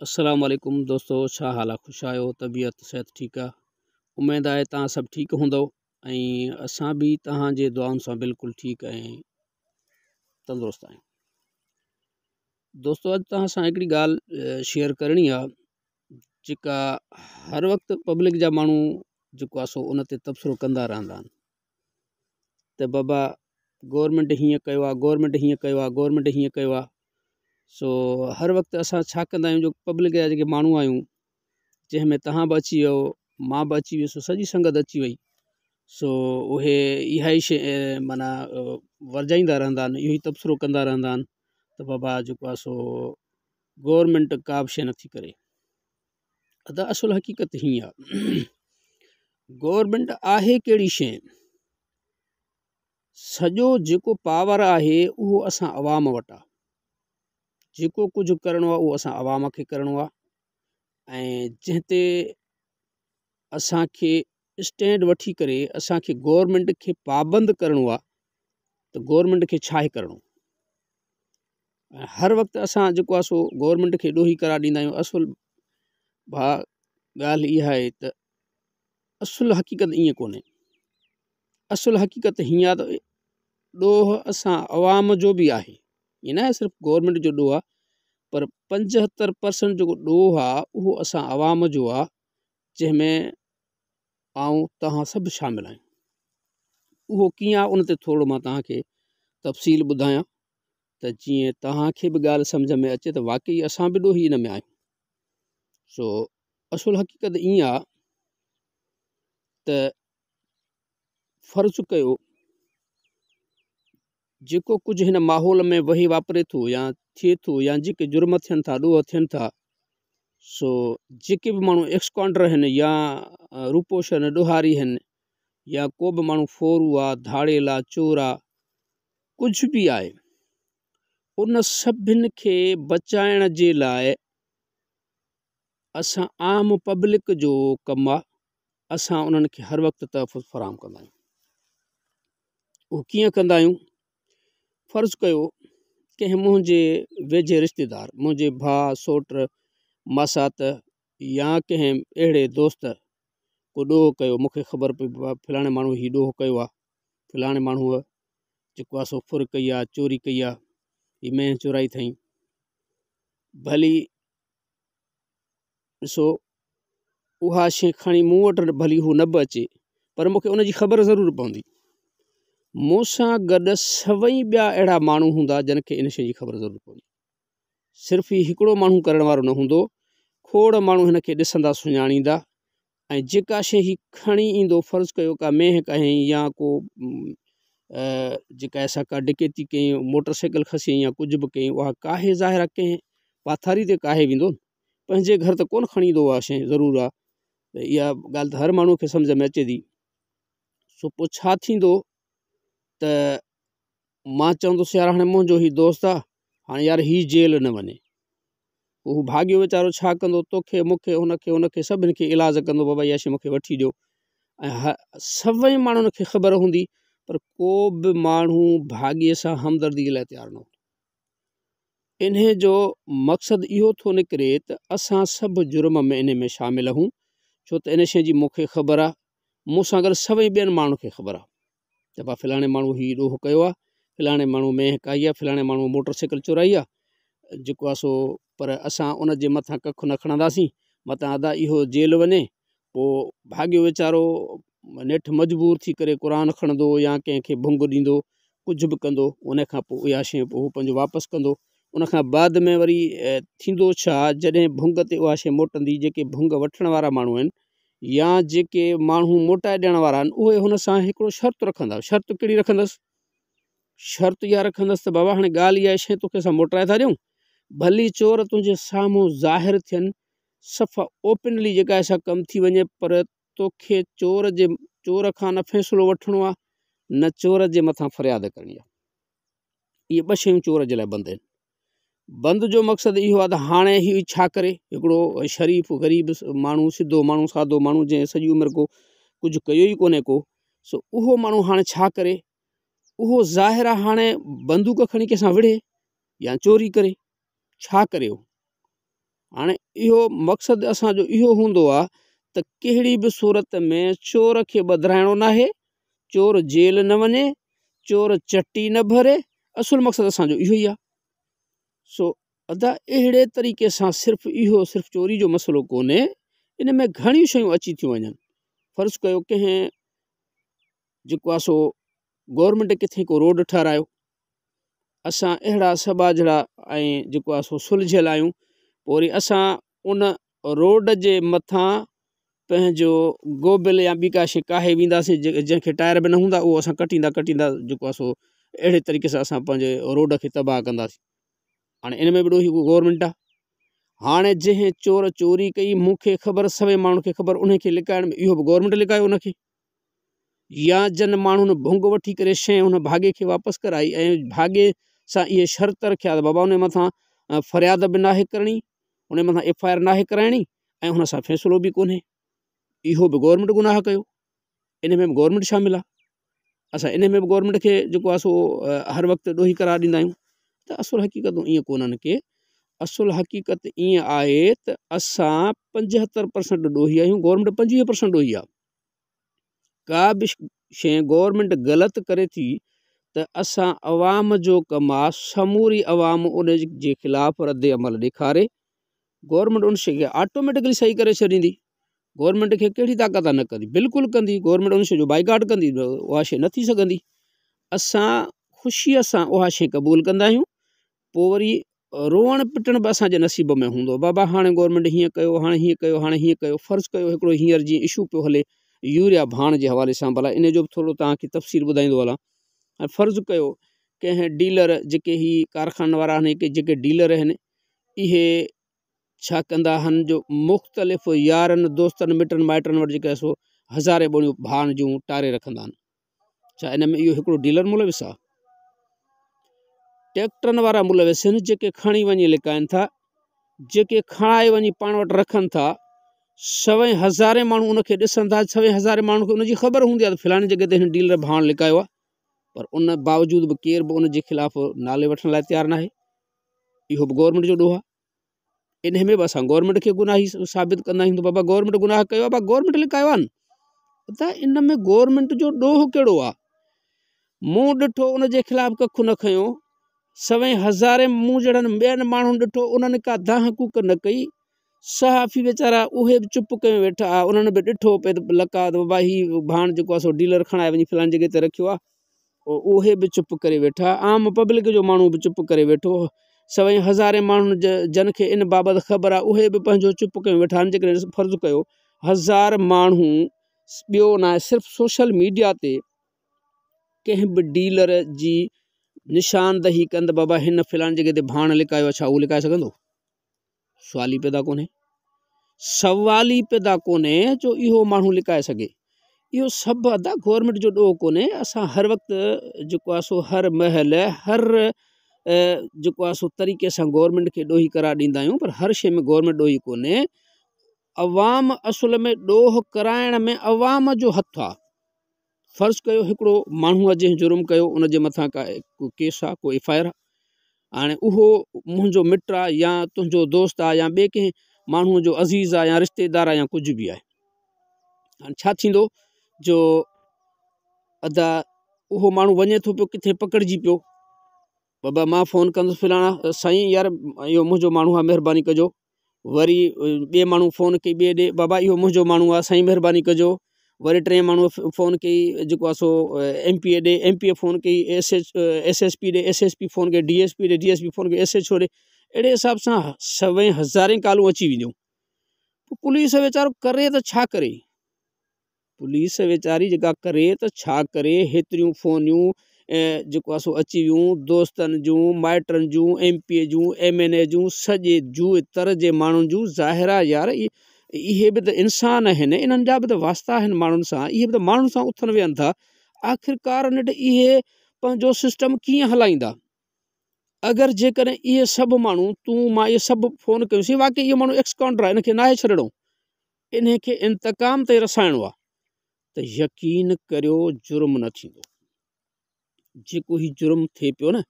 السلام عليڪم دوستو ڇا حال آ خوش آهيو طبيعت صحت ٺيڪ آ اميد آهي توهان سڀ ٺيڪ هوندو ۽ اسان به توهان جي دعائن سان بلڪل ٺيڪ ۽ تندرست آهيون دوستو اڄ توهان سان هڪڙي ڳالهه شيئر ڪرڻي آ جيڪا هر وقت پبلڪ جا ماڻهو جيڪو آ سو ان تي تبصرو ڪندا رهندا آهن ته بابا گورنمينٽ هيئن ڪيو آهي گورنمينٽ هيئن ڪيو آهي گورنمينٽ هيئن ڪيو آهي سو هر وقت اسان ڇا ڪندا آهيون جو پبلڪ جا جيڪي ماڻهو آهيون جنهن ۾ توهان به اچي ويو مان به اچي ويس سڄي سنگت اچي وئي سو اهي اها ئي شيء معنيٰ ورجائيندا رهندا آهن اهو ئي تبصرو ڪندا رهندا آهن ته بابا جيڪو آهي سو گورنمينٽ ڪا به شيء نٿي ڪري ادا اصل حقيقت هيئن آهي گورنمينٽ آهي ڪهڙي شيء سڄو جيڪو پاور آهي اهو اسان عوام وٽ آهي جيڪو ڪجهه ڪرڻو آهي اهو اسان عوام کي ڪرڻو آهي ۽ جنهن تي اسانکي اسٽينڊ وٺي ڪري اسانکي گورنمينٽ کي پابند ڪرڻو آهي ته گورنمينٽ کي ڇا آهي ڪرڻو ۽ هر وقت اسان جيڪو آهي سو گورنمينٽ کي ڏوهي قرار ڏيندا آهيون اصل ڀاء ڳالهه اها آهي ته اصل حقيقت ائين ڪونهي اصل حقيقت هيئن آهي ته ڏوهه اسان عوام جو به آهي ائين ناهي صرف گورنمينٽ جو ڏوهه آهي پر 75 پرسنٽ جيڪو ڏوهه آهي اهو اسان عوام جو آهي جنهن ۾ آئون توهان سڀ شامل آهيون اهو ڪيئن آهي ان تي ٿورو مان توهان کي تفصيل ٻڌايان ته جيئن توهان کي به ڳالهه سمجهه ۾ اچي ته واقعي اسان به ڏوهي ان ۾ آهيون سو اصل حقيقت ائين آهي ته فرض ڪيو جيڪو ڪجهه هن ماحول ۾ وهي واپري ٿو يا ٿئي ٿو يا جيڪي جرم ٿين ٿا ڏوهه ٿين ٿا سو جيڪي به ماڻهو ايڪسڪانڊر آهن يا روپوش آهن ڏوهاري آهن يا ڪو به ماڻهو ڦورو آهي ڌاڙيل آهي چور آهي ڪجهه به آهي ان سڀن کي بچائڻ جي لاء اسان عام پبلڪ جو ڪم آهي اسان انهن کي هر وقت تحفظ فراهم ڪندا آهيون اهو ڪيئن ڪندا آهيون فرض ڪيو ڪنهن منهنجي ويجهي رشتيدار منهنجي ڀاء سوٽ ماسات يا ڪنهن اهڙي دوست ڪو ڏوهه ڪيو مونکي خبر پئي بابا فلاڻي ماڻهو هي ڏوهه ڪيو آهي فلاڻي ماڻهوء جيڪو آهي سو ڦر ڪئي آهي چوري ڪئي آهي هي مينهن چورائي اٿئي ڀلي ڏسو اها شيء کڻي مون وٽ ڀلي هو نه به اچي پر مون کي ان جي خبر ضرور پوندي مون سان گڏ سوئي ٻيا اهڙا ماڻهو هوندا جن کي ان شيء جي خبر ضرور پوندي صرف هي هڪڙو ماڻهو ڪرڻ وارو نه هوندو کوڙ ماڻهو هن کي ڏسندا سڃاڻيندا ۽ جيڪا شيء هي کڻي ايندو فرض ڪيو ڪا مينهن ڪاهيائين يا ڪو جيڪا سا ڪا ڊڪيتي ڪيائين موٽر سائيڪل کسيائين يا ڪجهه به ڪيائين اها ڪاهي ظاهر آهي ڪنهن پاٿاري تي ڪاهي ويندو پنهنجي گهر ته ڪونه کڻي ايندو اها شيء ضرور آهي ته اها ڳالهه ته هر ماڻهو کي سمجهه ۾ اچي ٿي سو پوء ڇا ٿيندو ته مان چوندس يار هاڻي منهنجو هي دوست آهي هاڻي يار هي جيل نه وڃي پوء هو ڀاڳيو ويچارو ڇا ڪندو توکي مونکي هن کي هن کي سڀني کي ايلاز ڪندو بابا اها شيء مونکي وٺي ڏيو ۽ سڀئي ماڻهن کي خبر هوندي پر ڪو به ماڻهو ڀاڳيي سان همدردي لاء تيار نه هوندو انهي جو مقصد اهو ٿو نڪري ته اسان سڀ جرم ۾ انهي ۾ شامل آهيون ڇو ته ان شيء جي مونکي خبر آهي مون سان گڏ سڀئي ٻين ماڻهن کي خبر آهي ته ڀا فلاڻي ماڻهو هي ڏوهه ڪيو آهي فلاڻي ماڻهو مينهن ڪاهي آهي فلاڻي ماڻهو موٽر سائيڪل چورائي آهي جيڪو آهي سو پر اسان ان جي مٿان ڪک نه کڻنداسين متان ادا اهو جيل وڃي پوء ڀاڳيو ويچارو نيٺ مجبور ٿي ڪري قرآن کڻندو يا ڪنهن کي ڀنگ ڏيندو ڪجهه به ڪندو ان کان پوء اها شيء پوء هو پنهنجو واپس ڪندو ان کان بعد ۾ وري ٿيندو ڇا جڏهن ڀنگ تي اها شيء موٽندي جيڪي ڀنگ وٺڻ وارا ماڻهو آهن يا جيڪي ماڻهو موٽائي ڏيڻ وارا آهن اهي هن سان هڪڙو شرط رکندا شرط ڪهڙي رکندس شرط اها رکندس ته بابا هاڻي ڳالهه اها آهي شيء توکي اسان موٽائي ٿا ڏيون ڀلي چور تنهنجي سامهون ظاهر ٿين صفا اوپنلي جيڪا سا ڪم ٿي وڃي پر توکي چور جي چور کان نه فيصلو وٺڻو آهي نه چور جي مٿان فرياد ڪرڻي آهي اهي ٻه شيون چور جي لاء بند آهن بند جو مقصد اهو آهي ته هاڻي هي ڇا ڪري هڪڙو شريف غريب ماڻهو سڌو ماڻهو سادو ماڻهو جنهن سڄي عمر ڪو ڪجهه ڪيو ئي ڪونهي ڪو سو اهو ماڻهو هاڻي ڇا ڪري اهو ظاهر آهي هاڻي بندوق کڻي ڪنهن سان وڙهي يا چوري ڪري ڇا ڪري هو هاڻي اهو مقصد اسان جو اهو هوندو آ ته ڪهڙي به صورت ۾ چور کي ٻڌرائڻو ناهي، چور جيل نه وڃي، چور چٽي نه ڀري، اصل مقصد اسان جو اهو ئي آ. سو ادا اهڙي طريقي سان صرف اهو صرف چوري جو مسئلو ڪونهي، ان ۾ گهڻيون شيون اچي ٿيون وڃن. فرض ڪيو ڪنهن جيڪو آ سو گورنمينٽ ڪٿي ڪو روڊ ٺهرايو، اسان اهڙا سٻاجهڙا ۽ جيڪو آهي سو سلجهيل آهيون پوء وري اسان ان روڊ جي مٿان پنهنجو گوبل يا ٻي ڪا شيء ڪاهي وينداسين جنهن کي ٽائر به نه هوندا اهو اسان ڪٽيندا ڪٽيندا جيڪو آهي سو اهڙي طريقي سان اسان پنهنجي روڊ کي تباهه ڪنداسين هاڻي ان ۾ به ڏوهي گورنمينٽ آهي هاڻي جنهن چور چوري ڪئي مون کي خبر سوين ماڻهن کي خبر ان کي لڪائڻ ۾ اهو به گورنمينٽ لڪايو ان کي يا جن ماڻهن ڀنگ وٺي ڪري شيء ان ڀاڳي کي واپس ڪرائي ۽ ڀاڳي سان اهي شرط رکيا ته بابا ان مٿان فرياد به ناهي ڪرڻي ان مٿان ايف I R ناهي ڪرائڻي ۽ هن سان فيصلو به ڪونهي اهو به گورنمينٽ گناهه ڪيو ان ۾ به گورنمينٽ شامل آهي اسان ان ۾ به گورنمينٽ کي جيڪو آهي سو هر وقت ڏوهي قرار ڏيندا آهيون ته اصل حقيقتون ائين ڪونهن ڪي اصل حقيقت ائين آهي ته اسان 75 پرسنٽ ڏوهي آهيون گورنمينٽ 25 پرسنٽ ڏوهي آهي ڪا به شيء گورنمينٽ غلط ڪري ٿي ته اسان عوام جو ڪم آ سموري عوام ان جي خلاف رد عمل ڏيکاري گورنمينٽ ان شيء کي آٽوميٽڪلي صحيح ڪري ڇڏيندي گورنمينٽ کي ڪهڙي طاقت آ نه ڪندي بلڪل ڪندي گورنمينٽ ان شيء جو بائيڪاٽ ڪندي اها شيء نه ٿي سگهندي اسان خوشيء سان اها شيء قبول ڪندا آهيون پوء وري روئڻ پٽڻ به اسان جي نصيب ۾ هوندو بابا هاڻي گورنمينٽ هيئن ڪيو هاڻي هيئن ڪيو هاڻي هيئن ڪيو فرض ڪيو هڪڙو هينئر جيئن اشو پيو هلي يوريا ڀاڻ جي حوالي سان ڀلا ان جو به ٿورو توهان کي تفصيل ٻڌائيندو هلان ۽ فرض ڪيو ڪنهن ڊيلر جيڪي هي ڪارخانن وارا آهن جيڪي ڊيلر آهن اهي ڇا ڪندا آهن جو مختلف يارن دوستن مٽن مائٽن وٽ جيڪي سو هزارين ٻوڙيون ڀاڻ جون ٽاري رکندا آهن ڇا ان ۾ اهو هڪڙو ڊيلر ملوث آ؟ ٽيڪٽرن وارا ملوث آهن جيڪي کڻي وڃي لڪائن ٿا جيڪي کڻائي وڃي پاڻ وٽ رکن ٿا سوين هزارين ماڻهو ان کي ڏسن ٿا سوين هزارين ماڻهن کي ان جي خبر هوندي آهي ته فلاڻي جڳهه تي هن ڊيلر ڀاڻ لڪايو آهي پر ان باوجود به ڪير به ان جي خلاف نالي وٺڻ لاء تيار ناهي اهو به گورنمينٽ جو ڏوهه آهي انهي ۾ به اسان گورنمينٽ کي گناهي ثابت ڪندا آهيون ته بابا گورنمينٽ گناهه ڪيو آهي بابا گورنمينٽ لڪايو آهي نه ته ان ۾ گورنمينٽ جو ڏوهه ڪهڙو آهي مون ڏٺو ان جي خلاف ڪک نه کنيو سوين هزارين مون جهڙن ٻين ماڻهن ڏٺو انهن ڪا دانهن ڪوڪ نه ڪئي صحافي ويچارا اهي به چپ ڪيو ويٺا انهن به ڏٺو پئي ته لڪا ته بابا هي ڀاڻ جيڪو آهي سو ڊيلر کڻائي وڃي فلاني جڳهه تي رکيو آهي اهي به چپ ڪري ويٺا، عام پبلڪ جو ماڻهو به چپ ڪري ويٺو، سوين هزارين ماڻهن جن کي ان بابت خبر آهي اهي به پنهنجو چپ ڪيون ويٺا آهن، جيڪڏهن فرض ڪيو هزار ماڻهو ٻيو ناهي صرف سوشل ميڊيا تي ڪنهن به ڊيلر جي نشاندهي ڪن ته بابا هن فلاڻي جڳهه تي ڀاڻ لڪايو آهي ڇا اهو لڪائي سگهندو؟ سوال ئي پيدا ڪونهي سوال ئي پيدا ڪونهي جو اهو ماڻهو لڪائي سگهي اهو سڀ ادا گورنمينٽ جو ڏوهه ڪونهي اسان هر وقت جيڪو آهي سو هر مهل هر جيڪو آهي سو طريقي سان گورنمينٽ کي ڏوهي قرار ڏيندا آهيون پر هر شيء ۾ گورنمينٽ ڏوهي ڪونهي عوام اصل ۾ ڏوهه ڪرائڻ ۾ عوام جو هٿ آهي فرض ڪيو هڪڙو ماڻهو آهي جنهن جرم ڪيو ان جي مٿان ڪا ڪو ڪيس آهي ڪو ايف I R آهي هاڻي اهو منهنجو مٽ آهي يا تنهنجو دوست آهي يا ٻئي ڪنهن ماڻهوء جو عزيز آهي يا رشتيدار آهي يا ڪجهه به آهي هاڻي ڇا ٿيندو جو ادا اهو ماڻهو وڃي ٿو پيو ڪٿي پڪڙجي پيو بابا مان فون ڪندس فلاڻا سائين يار اهو منهنجو ماڻهو آهي مهرباني ڪجو وري ٻئي ماڻهو فون ڪئي ٻئي ڏي بابا اهو منهنجو ماڻهو آهي سائين مهرباني ڪجو وري ٽئين ماڻهو فون ڪئي جيڪو آهي سو ايم پي اي ڏي ايم پي اي فون ڪئي S H S S P ڏي ايس ايس پي فون ڪئي ڊي ايس پي ڏي ڊي ايس پي فون ڪئي ايس ايڇ او ڏي اهڙي حساب سان سوين هزارين ڪالون اچي وينديون پوء پوليس ويچارو ڪري ته ڇا ڪري پوليس ويچاري جيڪا ڪري ته ڇا ڪري هيتريون فونيون جيڪو آهي سو اچي ويون دوستن جون مائٽن جون ايم پي اي جون ايم اين اي جون سڄي جوء تر جي ماڻهن جون ظاهر آهي يار اهي به ته انسان آهن انهن جا به ته واسطا آهن ماڻهن سان اهي به ته ماڻهن سان اٿن ويهن ٿا آخرڪار نيٺ اهي پنهنجو سسٽم ڪيئن هلائيندا اگر جيڪڏهن اهي سڀ ماڻهو تون مان اهي سڀ فون ڪيوسين واقعي اهو ماڻهو ايڪسڪانڊر آهي ان کي ناهي ڇڏڻو انهي کي انتقام تائين رسائڻو آهي ته يقين ڪريو جرم نه ٿيندو. جيڪو هي جرم ٿئي پيو نه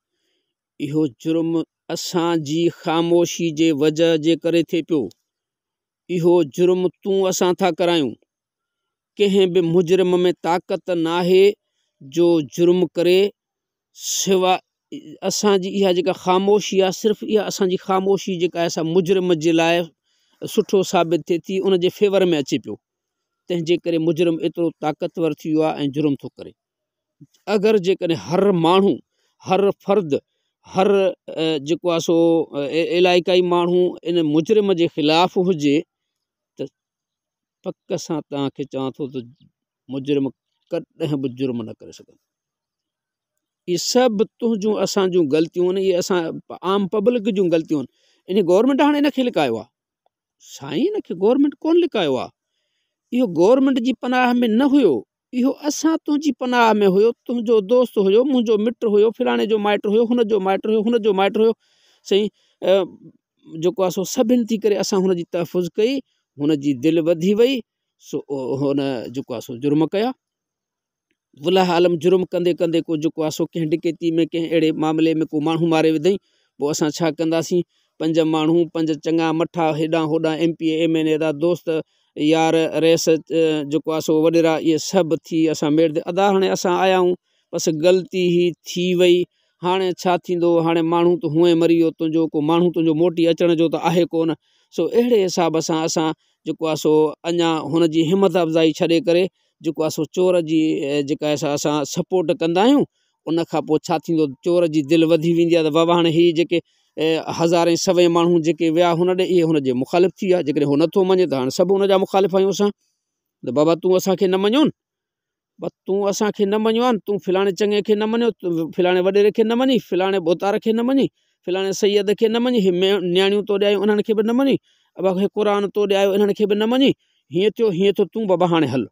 اهو جرم اسان جي خاموشي جي وجه جي ڪري ٿئي پيو. اهو جرم تون اسان ٿا ڪرايون. ڪنهن به مجرم ۾ طاقت ناهي جو جرم ڪري سوا اسان جي اها جيڪا خاموشي آهي صرف اها اسان جي خاموشي جيڪا آهي سا مجرم جي لاء سٺو ثابت ٿئي ٿي ان جي فيور ۾ اچي پيو تنهن جي ڪري مجرم ايترو طاقتور ٿي ويو آهي ۽ جرم ٿو ڪري اگر جيڪڏهن هر ماڻهو هر فرد هر جيڪو آهي سو علائقائي ماڻهو ان مجرم جي خلاف هجي ته پڪ سان توهان کي چوان ٿو ته مجرم ڪڏهن به جرم نه ڪري سگهندو. اهي سڀ تنهنجون اسان جون غلطيون آهن اهي اسان عام پبلڪ جون غلطيون آهن ان گورنمينٽ هاڻي ان کي لڪايو آهي سائين ان کي گورنمينٽ ڪون لڪايو آهي اهو گورنمينٽ جي پناهه ۾ نه هيو اهو اسان تنهنجي پناهه ۾ هيو تنهنجو دوست هيو منهنجو مٽ هيو فلاڻي جو مائٽ هيو هن جو مائٽ هيو هن جو مائٽ هيو سائين جيڪو آهي سو سڀن ٿي ڪري اسان هن جي تحفظ ڪئي هن جي دل وڌي وئي سو هن جيڪو آهي سو جرم ڪيا والله عالم جرم ڪندي ڪندي ڪو جيڪو آهي سو ڪنهن ڊڪيتي ۾ ڪنهن اهڙي معاملي ۾ ڪو ماڻهو ماري وڌئين پوء اسان ڇا ڪنداسين پنج ماڻهو پنج چڱا مٺا هيڏانهن هوڏانهن M P A M N A دا دوست يار رئيس جيڪو آهي سو وڏيرا اهي سڀ ٿي اسان ميڙ تي ادا هاڻي اسان آيا آهيون بس غلطي هي ٿي وئي هاڻي ڇا ٿيندو هاڻي ماڻهو ته هونئن مري ويو تنهنجو ڪو ماڻهو تنهنجو موٽي اچڻ جو ته آهي ڪونه سو اهڙي حساب سان اسان جيڪو آهي سو اڃا هن جي همت افزائي ڇڏي ڪري جيڪو آهي سو چور جي جيڪا آهي سا اسان سپورٽ ڪندا آهيون ان کان پوء ڇا ٿيندو چور جي دل وڌي ويندي آهي ته بابا هاڻي هي جيڪي هزارين سوين ماڻهو جيڪي ويا هن ڏي اهي هن جي مخالف ٿي ويا جيڪڏهن هو نٿو مڃي ته هاڻي سڀ هن جا مخالف آهيون اسان ته بابا تون اسانکي نه مڃيو بس تون اسانکي نه مڃيو آهي تون فلاڻي چڱي کي نه مڃيو فلاڻي وڏيري کي نه مڃي فلاڻي ڀوتار کي نه مڃي فلاڻي سيد کي نه مڃي هي نياڻيون تو ڏي آيون انهن کي به نه مڃي ابا هي قرآن تو ڏي آيو انهن کي به نه مڃي هيئن ٿيو هيئن ٿيو تون بابا هاڻي هل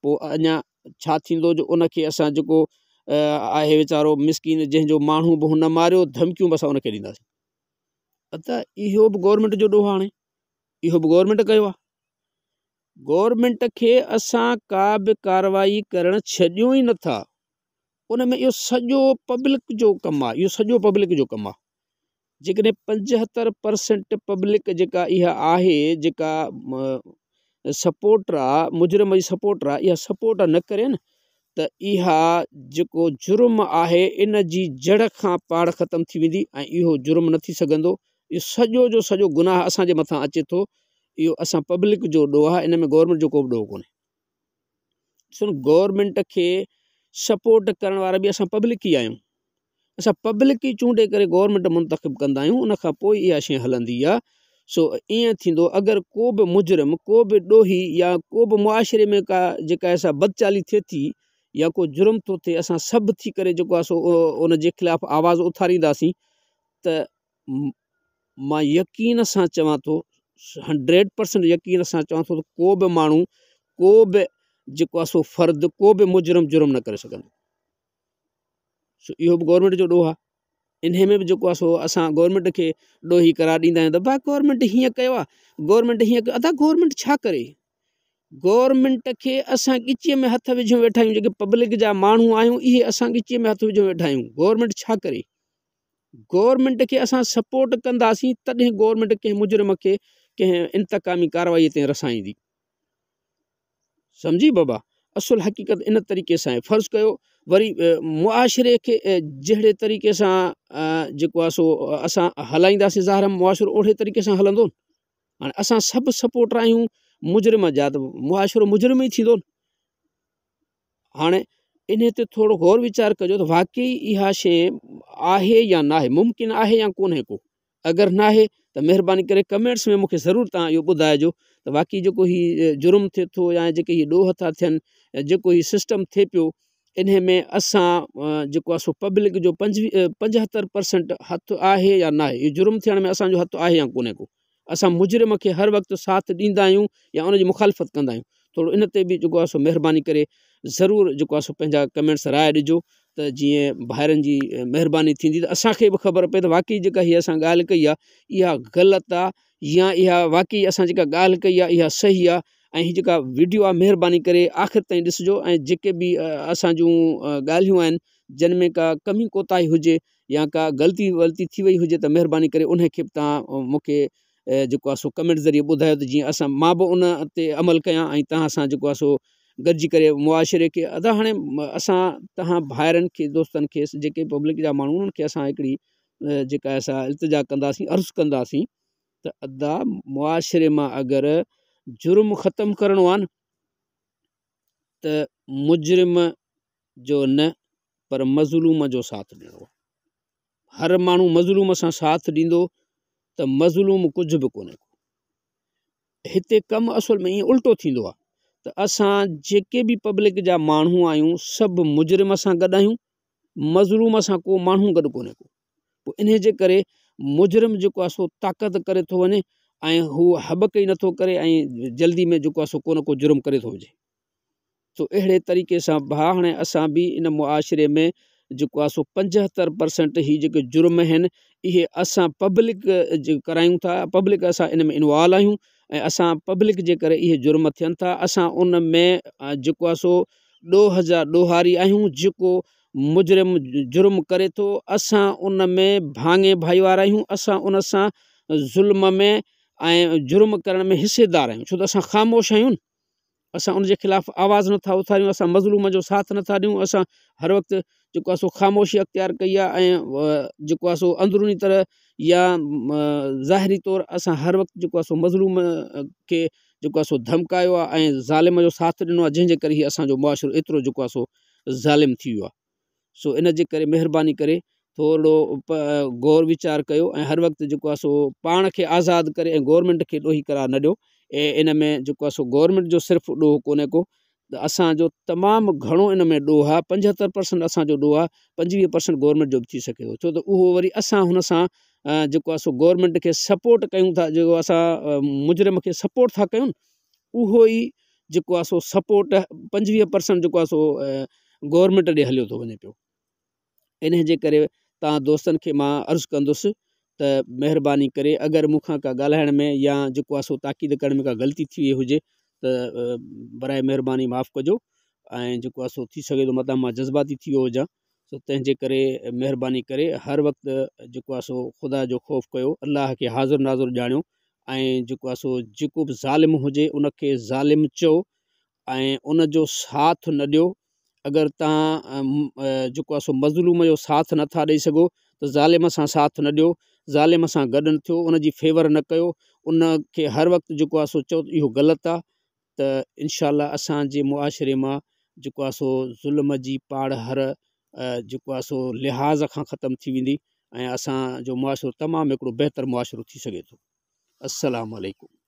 پوء اڃا ڇا ٿيندو جو ان کي اسان جيڪو آهي ويچارو مسڪين جنهن جو ماڻهو به هن ماريو ڌمڪيون به اسان ان کي ڏينداسين ادا اهو به گورنمينٽ جو ڏوهه آهي اهو به گورنمينٽ ڪيو آهي گورنمينٽ کي اسان ڪا به ڪارروائي ڪرڻ ڇڏيون ئي نٿا ان ۾ اهو سڄو پبلڪ جو ڪم آهي اهو سڄو پبلڪ جو ڪم آهي جيڪڏهن 75 پرسنٽ پبلڪ جيڪا اها آهي جيڪا سپورٽر آ مجرم جي سپورٽر آ اها سپورٽ نه ڪري نه ته اها جيڪو جرم آهي ان جي جڙ کان پاڙ ختم ٿي ويندي ۽ اهو جرم نه ٿي سگهندو اهو سڄو جو سڄو گناهه اسان جي مٿان اچي ٿو اهو اسان پبلڪ جو ڏوهه آهي ان ۾ گورنمينٽ جو ڪو به ڏوهه ڪونهي ڏسو نه گورنمينٽ کي سپورٽ ڪرڻ وارا به اسان پبلڪ ئي آهيون اسان پبلڪ ئي چونڊي ڪري گورنمينٽ منتخب ڪندا آهيون ان کان پوء اها شيء هلندي آهي سو ائين ٿيندو اگر ڪو به مجرم ڪو به ڏوهي يا ڪو به معاشري ۾ ڪا جيڪا سا بدچالي ٿئي ٿي يا ڪو جرم ٿو ٿئي اسان سڀ ٿي ڪري جيڪو آهي سو ان جي خلاف آواز اٿارينداسين ته مان يقين سان چوان ٿو هنڊريڊ پرسنٽ يقين سان چوان ٿو ته ڪو به ماڻهو ڪو به جيڪو آهي سو فرد ڪو به مجرم جرم نه ڪري سگهندو سو اهو به گورنمينٽ جو ڏوهه آهي انهي ۾ به جيڪو آهي سو اسان گورنمينٽ کي ڏوهي قرار ڏيندا آهيون ته ڀاء گورنمينٽ هيئن ڪيو آهي گورنمينٽ هيئن ڪيو ادا گورنمينٽ ڇا ڪري گورنمينٽ کي اسان ڳچيء ۾ هٿ وجهيون ويٺا آهيون جيڪي پبلڪ جا ماڻهو آهيون اهي اسان ڳچيء ۾ هٿ وجهيون ويٺا آهيون گورنمينٽ ڇا ڪري گورنمينٽ کي اسان سپورٽ ڪنداسين تڏهن گورنمينٽ ڪنهن مجرم کي ڪنهن انتقامي ڪارروائي تائين رسائيندي سمجهي بابا اصل حقيقت ان طريقي سان آهي فرض ڪيو وري معاشري کي جهڙي طريقي سان جيڪو آهي سو اسان هلائينداسين ظاهر معاشرو اهڙي طريقي سان هلندو هاڻي اسان سڀ سپورٽر آهيون مجرم جا ته معاشرو مجرم ئي ٿيندو هاڻي انهي تي ٿورو غور ويچار ڪجو ته واقعي اها شيء آهي يا ناهي ممڪن آهي يا ڪونهي ڪو اگر ناهي ته مهرباني ڪري ڪمينٽس ۾ مونکي ضرور تان اهو ٻڌائجو ته واقعي جيڪو هي جرم ٿئي ٿو يا جيڪي هي ڏوهه ٿا ٿين جيڪو هي سسٽم ٿئي پيو انهي ۾ اسان جيڪو آهي سو پبلڪ جو پنجويهه پنجهتر پرسنٽ هٿ آهي يا ناهي اهو جرم ٿيڻ ۾ اسانجو هٿ آهي يا ڪونهي ڪو اسان مجرم کي هر وقت ساٿ ڏيندا آهيون يا ان جي مخالفت ڪندا آهيون ٿورو ان تي به جيڪو آهي سو مهرباني ڪري ضرور جيڪو آهي سو پنهنجا ڪمينٽس راء ڏجو ته جيئن ڀائرن جي مهرباني ٿيندي ته اسانکي به خبر پئي ته واقعي جيڪا هي اسان ڳالهه ڪئي آهي اها غلط آهي يا اها واقعي اسان جيڪا ڳالهه ڪئي آهي اها صحيح آهي ۽ هي جيڪا ويڊيو آهي مهرباني ڪري آخر تائين ڏسجو ۽ جيڪي به اسانجون ڳالهيون آهن جن ۾ ڪا ڪمي ڪوتاهي هجي يا ڪا غلطي ولطي ٿي وئي هجي ته مهرباني ڪري انهي کي به توهان مون کي جيڪو آهي سو ڪمينٽ ذريعي ٻڌايو ته جيئن اسان مان به ان تي عمل ڪيان ۽ توهان سان جيڪو آهي سو گڏجي ڪري معاشري کي ادا هاڻي اسان توهان ڀائرن کي دوستن کي جيڪي پبلڪ جا ماڻهو انهن کي اسان هڪڙي جيڪا آهي سا التجا ڪنداسين عرض ڪنداسين ته ادا معاشري مان اگر جرم ختم ڪرڻو آهي نه ته مجرم جو نه پر مظلوم جو ساٿ ڏيڻو آهي هر ماڻهو مظلوم سان ساٿ ڏيندو ته مظلوم ڪجهه به ڪونهي ڪو. هتي ڪم اصل ۾ ائين الٽو ٿيندو آهي ته اسان جيڪي به پبلڪ جا ماڻهو آهيون سڀ مجرم سان گڏ آهيون مظلوم سان ڪو ماڻهو گڏ ڪونهي ڪو پوء انهي جي ڪري مجرم جيڪو آهي سو طاقت ڪري ٿو وڃي ۽ هو هٻڪ ئي نٿو ڪري ۽ جلدي ۾ جيڪو آهي سو ڪو نه ڪو جرم ڪري ٿو وڃي. سو اهڙي طريقي سان ڀاء هاڻي اسان به ان معاشري ۾ جيڪو آهي سو 75 پرسنٽ هي جيڪي جرم آهن اهي اسان پبلڪ ڪرايون ٿا پبلڪ اسان ان ۾ انوالو آهيون ۽ اسان پبلڪ جي ڪري اهي جرم ٿين ٿا اسان ان ۾ جيڪو آهي سو ڏوهه جا ڏوهاري آهيون جيڪو مجرم جرم ڪري ٿو اسان ان ۾ ڀاڱي ڀائيوار آهيون اسان ان سان ظلم ۾ ۽ جرم ڪرڻ ۾ حصيدار آهيون ڇو ته اسان خاموش آهيون اسان ان جي خلاف آواز نٿا اٿاريون اسان مظلوم جو ساٿ نٿا ڏيون اسان هر وقت جيڪو آهي سو خاموشي اختيار ڪئي آهي ۽ جيڪو آهي سو اندروني طرح يا ظاهري طور اسان هر وقت جيڪو آهي سو مظلوم کي جيڪو آهي سو ڌمڪايو آهي ۽ ظالم جو ساٿ ڏنو آهي جنهن جي ڪري هي اسانجو معاشرو ايترو جيڪو آهي سو ظالم ٿي ويو آهي سو ان جي ڪري مهرباني ڪري ٿورڙو غور ويچار ڪيو ۽ هر وقت جيڪو آهي سو پاڻ کي آزاد ڪري ۽ گورنمينٽ کي ڏوهي قرار نه ڏيو ۽ ان ۾ جيڪو آهي سو گورنمينٽ جو صرف ڏوهه ڪونهي ڪو ته اسانجو تمام گهڻو ان ۾ ڏوهه آهي 75 پرسنٽ اسانجو ڏوهه آهي 25 پرسنٽ گورنمينٽ جو به ٿي سگهي ٿو ڇو ته اهو وري اسان هن سان جيڪو آهي سو گورنمينٽ کي سپورٽ ڪيون ٿا جيڪو اسان مجرم کي سپورٽ ٿا ڪيون اهو ئي جيڪو آهي سو سپورٽ 25 پرسنٽ جيڪو آهي سو گورنمينٽ ڏي هليو ٿو وڃي پيو انهي جي ڪري توهان دوستن کي مان عرض ڪندس ته مهرباني ڪري اگر مون کان ڪا ڳالهائڻ ۾ يا جيڪو آهي سو تاڪيد ڪرڻ ۾ ڪا غلطي ٿي وئي هجي ته برائي مهرباني معاف ڪجو ۽ جيڪو آهي سو ٿي سگهي ٿو متان مان جذباتي ٿي ويو هجان سو تنهن جي ڪري مهرباني ڪري هر وقت جيڪو آهي سو خدا جو خوف ڪيو الله کي حاضر ناظر ڄاڻيو ۽ جيڪو آهي سو جيڪو به ظالم هجي ان کي ظالم چئو ۽ ان جو ساٿ نه ڏيو اگر توهان جيڪو آهي سو مظلوم جو ساٿ نٿا ڏئي سگهو ته ظالم سان ساٿ نه ڏيو ظالم سان گڏ نه ٿيو ان جي فيور نه ڪيو ان کي هر وقت جيڪو آهي سو چئو ته اهو غلط آهي ته انشاء الله اسانجي معاشري مان جيڪو آهي سو ظلم جي پاڙ هر جيڪو آهي سو لحاظ کان ختم ٿي ويندي ۽ اسانجو معاشرو تمام هڪڙو بهتر معاشرو ٿي سگهي ٿو السلام عليڪم.